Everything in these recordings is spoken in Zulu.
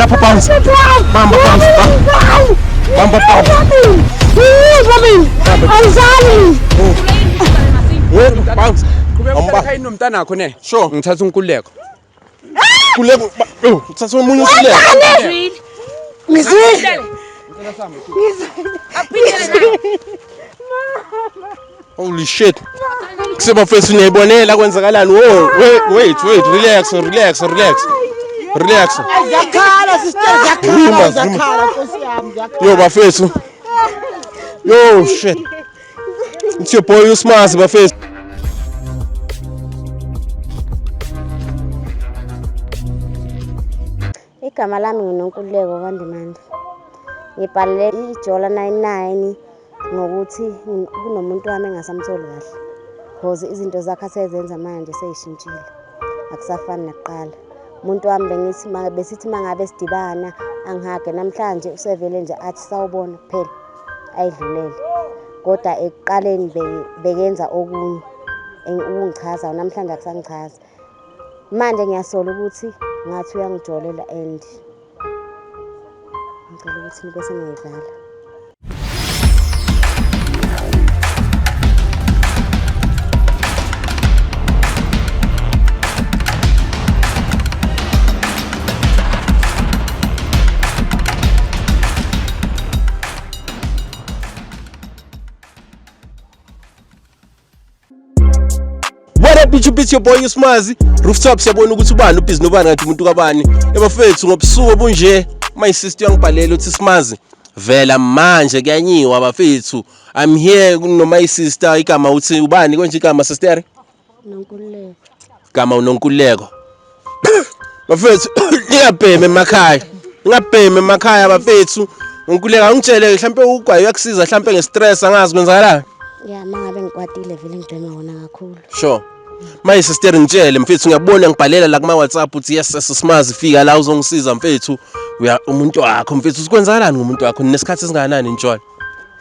lapho, bounce. Bamba, bounce. Bamba, bounce. Awuzali. Bounce. Qhubeka Amba. uhlale ekhaya nomntanakho ne. Sure. Ngithatha unkululeko. Kuleko, oh, uthatha omunye ukuleko. Ngizwile. Holy shit. Kusebafethu niyayibonela kwenzakalani. Whoa, wait, wait, wait, relax, relax, relax. Relax. Ziyakhala sister, ziyakhala, Rima, ziyakhala Nkosi yami, ziyakhala. Yo bafethu. Yo shit. It's your boy Usmazi bafethu. Igama lami nguNonkululeko kaNdimande. Ngibhalele iJola 99 ngokuthi kunomuntu wami engasamtholi kahle. Cause izinto zakhe asezenza manje seyishintshile. Akusafani nakuqala. Umuntu wami bengithi besithi mangabe sidibana angihage, namhlanje usevele nje athi sawubona kuphela ayidlulele. Kodwa ekuqaleni bekenza okunye ukungichaza, namhlanje akusangichazi. Manje ngiyasola ukuthi ngathi uyangijolela and ngicela ukuthi nibe sengiyivala. What up bitch, it's your boy Usmazi. Rooftop, siyabona ukuthi ubani ubhizi nobani kanti umuntu kabani. Ebafethu ngobusuku obunje my sister uyangibhalela uthi Smazi vela manje kuyanyiwa bafethu. I'm here no my sister, igama uthi ubani konje igama sister? Nonkululeko. Igama uNonkululeko. Bafethu ningabhemi emakhaya. Ningabhemi emakhaya bafethu. Nonkululeko angitshele mhlambe ugwayi uyakusiza mhlambe ngestress, angazi kwenzakalani. Ya, mangabe ngikwatile vele ngibhema wona kakhulu. Sure. My sister ngitshele mfethu, ngiyabona ngibhalela la kuma WhatsApp uthi yes yes Smazi fika la uzongisiza mfethu. Uya umuntu wakho mfethu, usikwenzakalani ngomuntu wakho? Ninesikhathi esingakanani nitshona?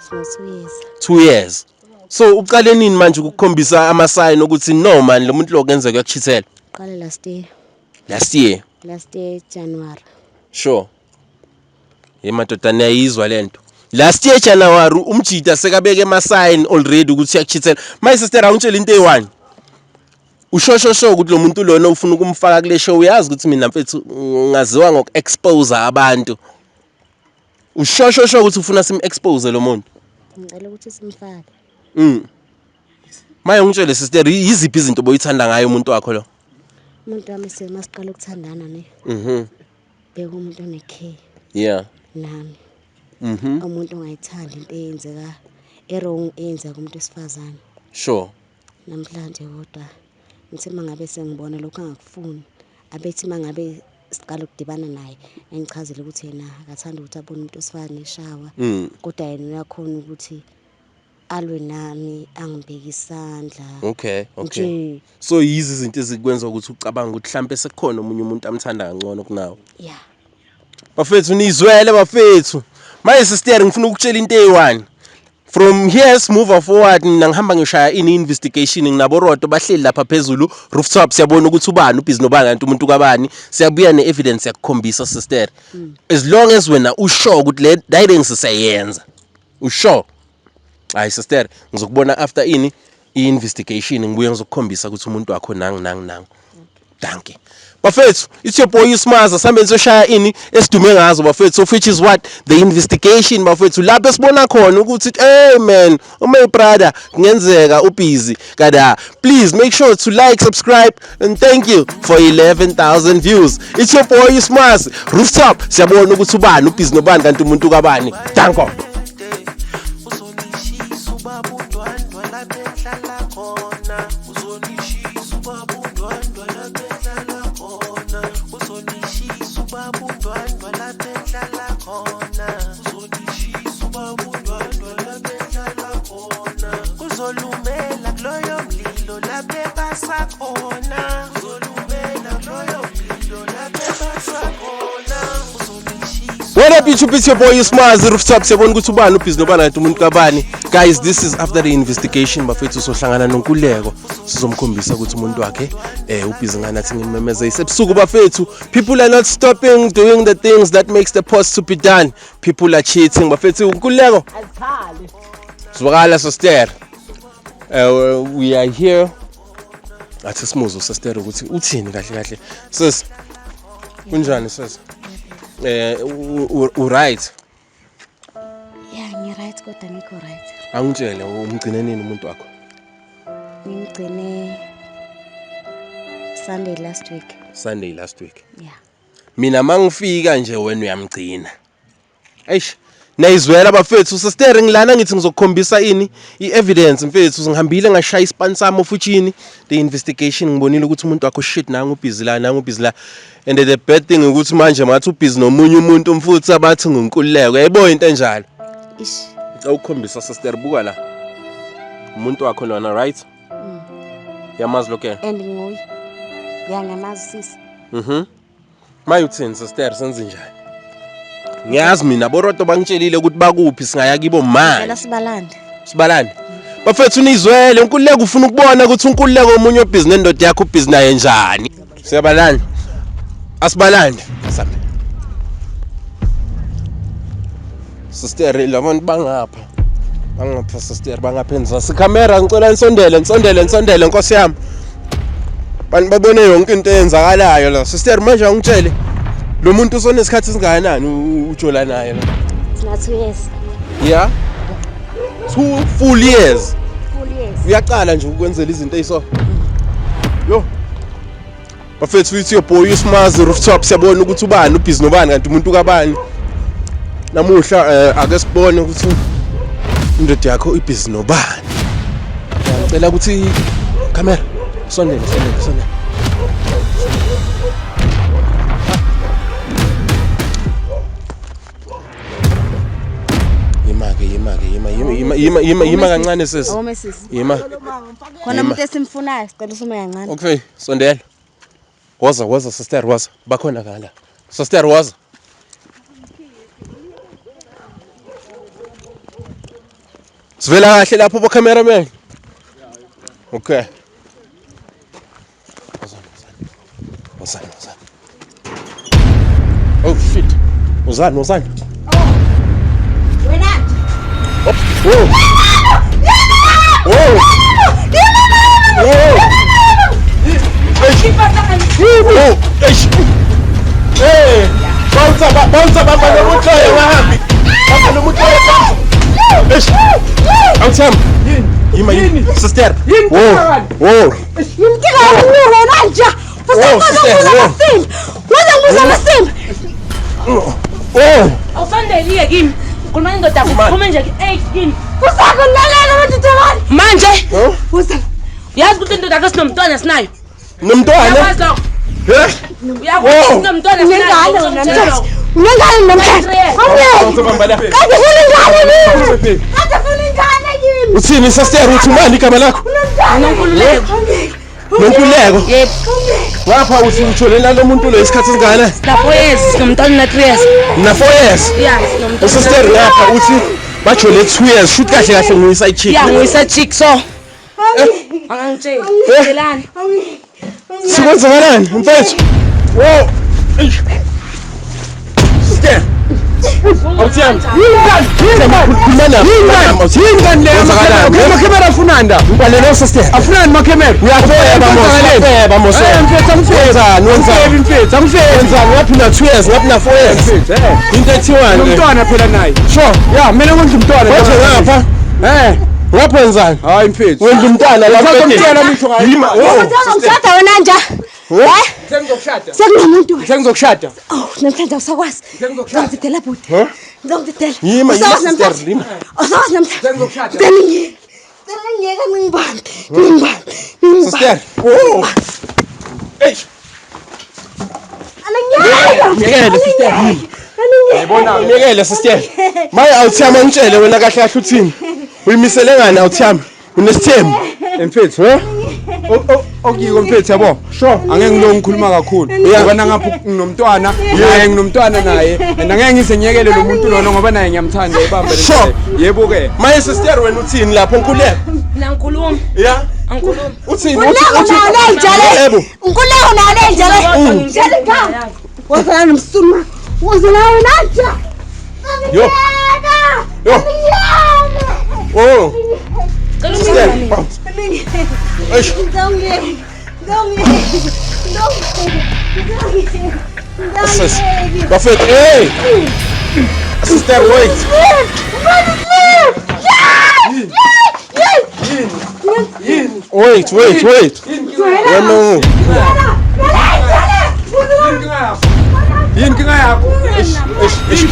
Sino 2 years. 2 years. So uqale nini manje ukukhombisa ama sign ukuthi no man lo muntu lo kenzeka uyakuchithela? Qale last year. Last year. Last year January. Sure. Ye madoda niyayizwa lento. Last year January umjida sekabeke ama sign already ukuthi uyakuchithela. My sister awungitshela into eyi-one. Usho sho ukuthi lo muntu lona ufuna ukumfaka kule show, uyazi ukuthi mina mfethu ngaziwa ngoku-expose abantu. Usho sho ukuthi ufuna sim-expose lo muntu. Ngicela ukuthi simfake. Maye ungitshele sister, yiziphi izinto boyithanda ngayo umuntu wakho lo? Umuntu wami masiqala ukuthandana ne. Beka umuntu one-care. Nami. Umuntu ongayithandi into eyenzeka e-wrong eyenzeka kumuntu wesifazane. Sure. Namhlanje kodwa ngithe mangabe sengibona lokho angakufuni, abethi mangabe siqala ukudibana naye engichazele ukuthi yena akathandi ukuthi abone umuntu wesifazane eshawa. Kodwa yena uyakhona ukuthi alwe nami angibeke isandla. Okay, okay. Nje. So yizi izinto ezikwenza ukuthi ucabange ukuthi mhlambe sekukhona omunye umuntu amthanda kangcono kunawe. Yeah. Bafethu nizwele bafethu. My sister ngifuna ukutshela into eyi-one. From here move forward mina ngihamba ngishaya ini investigation nginabo Roto bahleli lapha phezulu rooftop, siyabona ukuthi ubani ubhizi nobani kanti umuntu kabani, siyabuya ne-evidence yakukhombisa sister. As long as wena usho ukuthi le direct sisayenza. Usho. Hayi sister, ngizokubona after ini i-investigation ngibuye ngizokukhombisa ukuthi umuntu wakho nangu nangu nangu. Dankie. Bafethu, it's your boy Usmaza, sambe siyoshaya ini esidume ngazo bafethu, so which is what the investigation bafethu, lapho esibona khona ukuthi hey man, my brother kungenzeka ubusy kada. Please make sure to like, subscribe and thank you for 11,000 views. It's your boy Usmaza, rooftop, siyabona ukuthi ubani ubusy nobani kanti umuntu kabani. Danko. Uzolumela kuloyo mlilo lapho ebasakhona. Uzolumela kuloyo mlilo lapho ebasakhona. Uzolishisa. What up YouTube, it's your boy Usmazi Rooftop. Siyabona ukuthi ubani ubhizi nobani kanti umuntu kabani. Guys, this is after the investigation bafethu sohlangana noNkululeko. Sizomkhombisa ukuthi umuntu wakhe ubhizi ngani athi ngimemeze isebusuku bafethu. People are not stopping doing the things that makes the post to be done. People are cheating bafethu. Nkululeko. Azikhali. Zwakala sister. We are here. Athi simuzwe sister ukuthi uthini kahle kahle. Sis. Kunjani sis? U right. Ya, ngi-right kodwa ngikho right. Angitshele umgcine nini umuntu wakho? Ngimgcine Sunday last week. Sunday last week. Yeah. Mina mangifika nje wena uyamgcina. Eish. Nayizwela bafethu sister ngilana ngithi ngizokukhombisa ini i-evidence mfethu ngihambile ngashaya ispan sami ofutshini the investigation ngibonile ukuthi umuntu wakho shit nangu ubhizi la nangu ubhizi la and the bad thing ukuthi manje ngathi ubhizi nomunye umuntu mfuthu abathi nguNkululeko yayibona into enjalo. Ish. Ngicela ukukhombisa sister buka la umuntu wakho lona right? Yamazi lokho. And nguye. Ya, ngiyamazi sisi. Maye uthini sister senze njani? Ngiyazi mina boroto bangitshelile ukuthi bakuphi singaya kibo Phela manje. sibalande. Sibalane. Bafethu nizwele uNkululeko ufuna ukubona ukuthi uNkululeko omunye obhizi nendoda yakho ubhizi naye njani. Siyabalanda. Asibalande. Sambe. Sister labantu bangapha. Bangapha sister bangapha enzasi. Camera ngicela nisondele nisondele nisondele Nkosi yami. Bantu babone yonke into eyenzakalayo la. Sister manje angitshele lo muntu usonesikhathi esingakanani ujola naye la? Sina 2 years. Yeah. 2 full years. Full years. Uyaqala nje ukwenzela izinto eziso. Yo. Bafethu it's your boy Usmazi Rooftop siyabona ukuthi ubani ubhizi nobani kanti umuntu kabani. Namuhla ake sibone ukuthi indoda yakho ibhizi nobani. Ngicela ukuthi camera sondele sondele sondele. Yima ke yima ke yima yima yima yima yima kancane sis. Awume sisi. Yima. Khona umuntu esimfunayo sicela usume kancane. Okay, sondela. Woza woza sister woza. Bakhona ngala. Sister woza. Sivela kahle lapho bo cameraman. Okay. Wozani wozani. Wozani. Oh shit. Wozani wozani. Wena. Oh. Whoa. Whoa. Whoa. Oh, eish. Hey, bounce bounce bamba nomuntu loyo ungahambi. Bamba nomuntu loyo bounce. Eish. Awuthemba. Yima yima. Sister. Whoa. Whoa. Ngimtika wena nje. Oh, sister. Whoa. Waza ngibuza amasimba. Oh. Awusondeliye kimi. Ukhuluma indoda yakho ukhulume nje 8 kimi. Usakulalela madoda Manje Usa. yazi ukuthi indoda yakho sinomntwana sinayo. Nomntwana. Uyakwazi lokho? Eh? Uyakwazi Wow. sinomntwana Unengane sinayo. wena namhlanje. Unengane namhlanje. Bounce bamba la. Kade funa ingane kimi. Kade funa ingane kimi. Uthini sister uthi ubani igama lakho? Nonkululeko. Nonkululeko. Yebo. Ngapha uthi utholela lo muntu lo isikhathi esingakanani? Sina 4 years sinomntwana na 3 years. Na 4 years. Yeah, sinomntwana. Usister ngapha uthi bajole 2 years shoot kahle kahle nguyisa ichick. Yeah, nguyisa chick so. Angangitsheli. Tshelani. Sikwenzakalani mfethu? Wo. Eish. Sister. Awuthemba. Khuluma nami. Yini leyo makhemera afunani la? Ngibalele sister. Afunani makhemera? Uyafeba mos. Uyafeba mos. Mfethu angifebi. Wenzani wenzani? Angifebi mfethu angifebi. Wenzani ngaphi na 2 years ngaphi na 4 years? Mfethu eh. Into ethiwani? Nomntwana phela naye. Sure. Ya kumele ngondle umntwana. Manje ngapha. Eh. Ngapha wenzani? Hayi mfethu. Wendla umntwana la Uthatha ebhedeni. umntwana misho ngayo. Yima. Oh. Ngishada wena nje. Eh? Sengizokushada. Sekunomuntu wena. Sengizokushada. Oh, namhlanje awusakwazi. Ngizongidedela bhuti. Ngizongidedela. Yima, yima, Awusakwazi sister, namhlanje. yima. Awusakwazi namhlanje. Sengizokushada. Ngicela ngiyeke. Ngicela ngiyeke ngingibambe. Ngingibambe. Ngingibambe. Sister. Oh. Eish. Angiyeke. Myekele sister. Yayibona Myekele sister. Maye awuthiyama ngitshele wena kahle kahle uthini? Uyimisele ngani awuthiyama? Unesithembu. mfethu. Eh? Okuyiko mfethu yabo. Sure. Angeke ngilo ngikhuluma kakhulu. Ngoba nangapha nginomntwana, naye nginomntwana naye. And angeke ngize ngiyekele lo muntu lona ngoba naye ngiyamthanda ebambe le. Sure. Yebo ke. Maye sister wena uthini lapho Nkululeko? Mina ngikhuluma. Yeah. Angikhulumi. Uthini? Nkululeko nayo le nja le. Yebo. Nkululeko nayo le nja le. Nja le ngaka. Woza nomsunu. Woza nawe nanja. Yo. Yo. Oh. Cela Sister. ungiyeke. Bounce. Eish. Sis. Bafethu, hey. Sister, wait. Wait, wait, wait. Wena. Yini inkinga yakho? Eish, eish.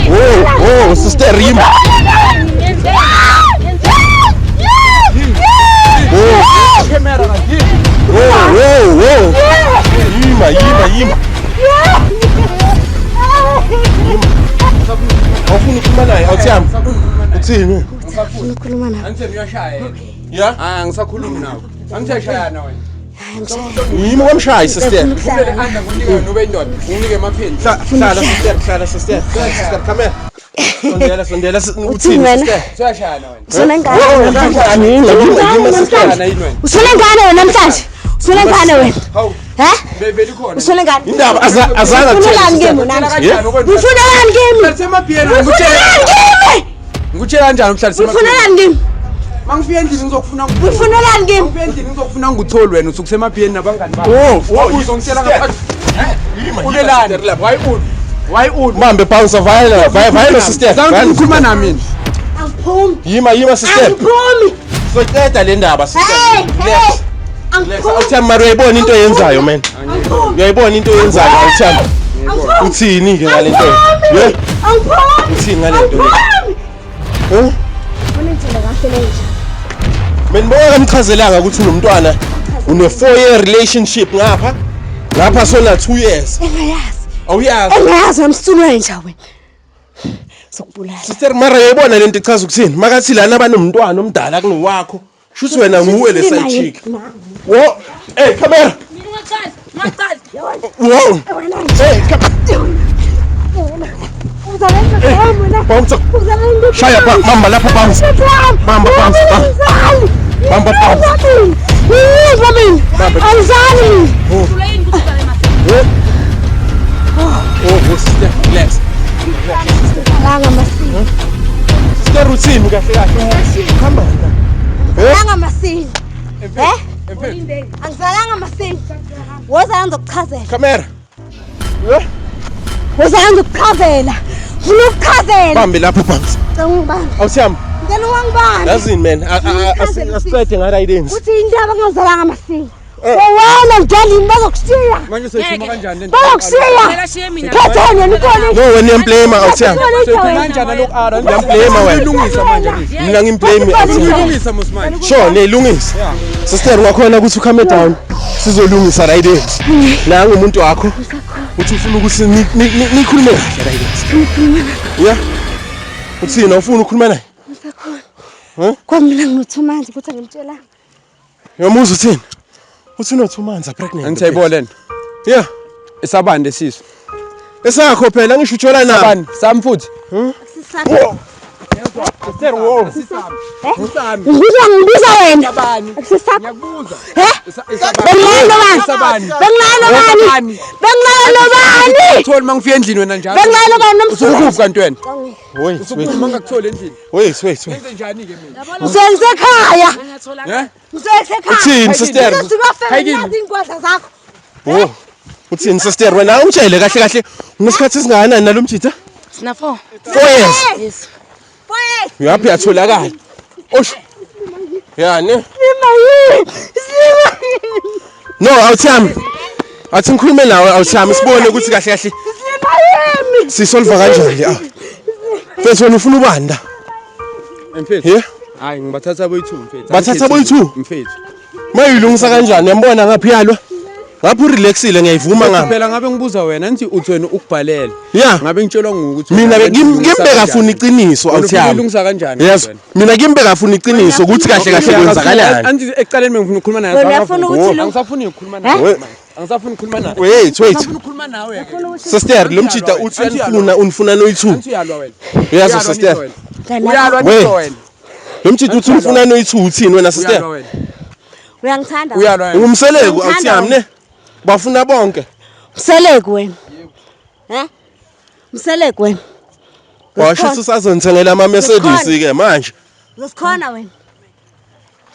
Oh, oh, sister Rima. Oh, Camera kanti. oh, oh, oh. Yima, yima, yima. Awufuni ukukhuluma naye, awuthiyami. Uthini? Ukhuluma nawe. Angithi uyashaya. Yeah. Ah, ngisakhulumi nawe. Angithi uyashayana wena. Yimi kwamshaya sister. Vele anda ngunike wena ube indoda. Nginike emapheni. Hlala sister, hlala sister. Sister, come here. Sondela, sondela. Uthini wena? sister? Uyashayana wena. Usule ngane. Yima, yima, yima sister. Uyashayana yini wena? Usule ngane wena namhlanje. Usule ngane wena. Hawu, He? bevele ikhona. Usule ngane. Indaba azange Ufunelani akuthele, kimi sister. namhlanje? Yeah. Ufunelani kimi? Uhlalisemaphiyeni ngikutshela. Ufunelani kimi? Ngikutshela kanjani uhlalisemaphiyeni? Ufunelani kimi? Mangifika endlini ngizokufuna Ufunelani kimi? Ngifika endlini ngizokufuna ngikutholi wena usukusemaphiyeni nabangani bakho. Oh, oh, Uzongitshela ngaphandle. Yima, yima, Ulelani? sister, lapha. Why ul? Why ul? Bambe bounce viola, viola sister. Zange Viola, ngikhuluma nami mina. Angiphumi. Yima, yima sister. Angiphumi. Soqeda le ndaba sister. Hey, hey. Relax. Angiphumi. Awuthami mara uyayibona into oyenzayo man. Angiphumi. Uyayibona into oyenzayo awuthami. Angiphumi. Uthini ke ngale nto? Yeah. Angiphumi. Uthini ngale nto le? Angiphumi. Eh? Unenzele kahle le nja. Mina bonke amchazelanga ukuthi unomntwana une 4 year relationship ngapha. Ngapha sona 2 years. Engayazi. Awuyazi. Engayazi wamsunu wenja wena. Sokubulala. Sister mara uyayibona lento ichaza ukuthini? Makathi lana banomntwana omdala kunowakho. Shuthi wena nguwe le side chick. Wo, hey camera. Mina ungaqali, ungaqali. Wo. Hey, bounce. Shaya bamba lapha bounce. Bamba bounce. Bamba bounce. Bamba. Angizali. Uhlule yini ukuthi uzale masini? Oh, oh sister, relax. Langa masini. Sister uthini kahle kahle? Hamba. Langa masini. Eh? Angizalanga masini. Woza ngizokuchazela. Camera. Eh? Woza ngizokuchazela. Ngifuna ukuchazela. Bambe lapho bounce. Ngicela ungibambe. Awuthiyami. Ngicela ungibambe. Yazini man, asiqede ngara idance. Uthi indaba ngazalanga masini. Wena mjalini bazokushiya. Manje soyikhuluma kanjani le nto? Bazokushiya. Phela shiye mina. Phetheni wena ipolisi. No, wena uyamblame awuthiyami. Soyikhuluma kanjani lokhu ara? Ngiyamblame wena. Ilungisa manje. Mina ngimblame awuthiyami. Ilungisa mos manje. Sure, neyilungisa. Sister wakhona ukuthi ucome down. Sizolungisa right dance. Nangu umuntu wakho. Uthi ufuna ukuthi nikhulume kahle right dance. Yeah. Uthini awufuni ukukhuluma naye? Kwamina ngino-2 months ukuthi angimtshelanga. Uyamuza uthini? Uthi uno 2 months pregnant. Angithi ayibona lento. Yeah. Isabande siso. Esakho phela ngisho utshola nami. Sabani? Sami futhi. Wo. Sister wo. Ngibiza ngibiza wena. Akusisakho. Ngiyakubuza. He? Bengilala nobani? Isabani. Bengilala nobani? Bengilala nobani? Utholi mangifika endlini wena njalo. Bengilala nobani nomsuku? Usukuphi kanti wena? Wait, wait. Usukuphi mangakutholi endlini? Wait, wait, wait. Ngenze njani ke mina? Ngisekhaya. Eh? Ngisekhaya. Uthini sister? Ngifike ingwadla zakho. Oh. Uthini sister wena ungitshele kahle kahle unesikhathi esingakanani nalomjitha? Sina 4. 4 years. Yes. Uyaphi yatholakala. Osho. Ya ne? Sima yini? Sima yini? No, awuthami. Athi ngikhulume nawe awuthami sibone ukuthi kahle kahle Sima yini? sisolve kanjani ah. Mfethu wena ufuna ubanda. Mfethu. Yeah. Hayi ngibathatha boyi2 mfethu. Bathatha boyi-two? Mfethu. Mayilungisa kanjani? Uyambona ngaphi yalwa? Ngapha urelaxile, ngiyayivuma ngami. Phela ngabe ngibuza wena, nithi uthi wena ukubhalele. Yeah. Ngabe ngitshelwa nguwe ukuthi Mina wena ulungisa ngimbekafuna kanjani. iqiniso. Wena Awuthi ufuna yami. ulungisa kanjani Yes. wena? Mina ngimbekafuna iqiniso ukuthi kahle kahle kwenzakalani. Anti ekuqaleni bengifuna ukukhuluma naye. Wena uyafuna ukuthi Angisafuni ukukhuluma nawe. Angisafuni ukukhuluma nawe. Wait, wait. Angisafuni ukukhuluma nawe. Sister, lo mjida uthi uyanifuna, unifuna noyi-two. Anti uyalwa wena. Uyazwa, Uyalwa sister? nitho wena. Uyalwa Wait. nitho wena. Lo mjida uthi unifuna noyi-two, uthini wena, sister? Uyalwa wena. Uyangithanda. Uyalwa wena. Ungumseleku, Ngithanda awuthi yami ne? Bafuna bonke. Mseleku wena. He? Mseleku wena. Washo ukuthi usazonithengela ama-Mercedes ke manje. Uzosikhona wena.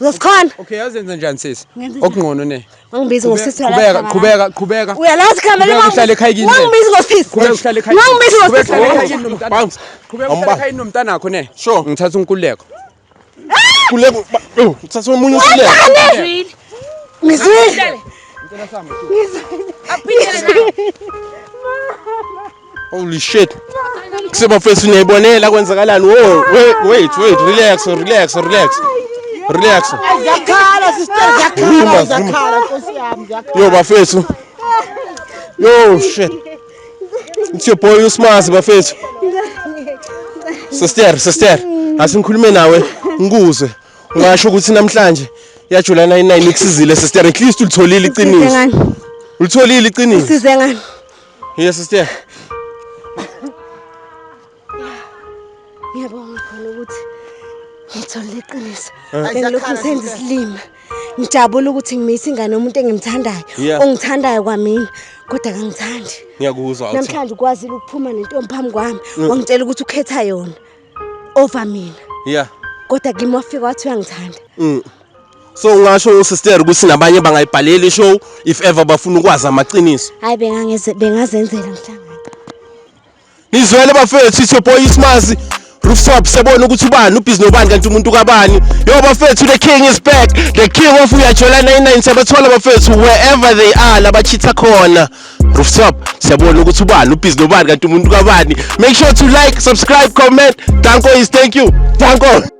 Uzosikhona. Okay, yazenza njani, sisi? Ngenza njani? Okungcono ne. Wangibiza ngosisi. Qhubeka, qhubeka, qhubeka. Uyalazi igama. Qhubeka uhlale ekhaya kini. Wangibiza ngosisi. Qhubeka uhlale ekhaya. Wangibiza Qhubeka ngosisi. uhlale ekhaya kini nomntana. Bounce. Qhubeka uhlale Awumba. ekhaya nomntanakho ne. Sure. Ngithatha unkululeko. Kuleko, oh, uthatha omunye usuleko. Ngizwile. Aphindele nawe. Holy shit. Kusebafethu, niyayibonela kwenzakalani. Whoa, wait, wait, wait, relax, relax, relax. Relax. Ziyakhala, sister, ziyakhala, Ruma, ziyakhala, nkosi yami, ziyakhala. Yo bafethu. Yo shit. It's your boy uSmazi, bafethu. Sister, sister, asingikhulume nawe ngikuzwe. Ungasho ukuthi namhlanje yajula 99 ikusizile, sister, at least ulitholile iqiniso. Ngani? Ulitholile iqiniso. Size ngani? Yes, sister. Ngiyabonga khona ukuthi ngitholile iqiniso. Bengilokhu ngisenza isilima. Ngijabula ukuthi ngimisa ingane yomuntu engimthandayo. Ongithandayo kwamina, kodwa akangithandi. Ngiyakuzwa, awuthi. Namhlanje ukwazile ukuphuma nentombi phambi kwami. Wangitshela ukuthi ukhetha yona over mina. Kodwa kimi wafika wathi uyangithanda. So ungasho, sister, ukuthi nabanye bangayibhalela ishow if ever bafuna ukwazi amaqiniso? Hayi, bengangeze bengazenzela mhlangano. Nizwele bafethu, it's your boy Ismazi. Rooftop, sebona ukuthi ubani ubhizi nobani, kanti umuntu kabani. Yo bafethu, the king is back. The king of Uyajola 99, siyabathola bafethu wherever they are, labachitha khona. Rooftop, siyabona ukuthi ubani ubhizi nobani, kanti umuntu kabani. Make sure to like, subscribe, comment. Danko is thank you. Danko.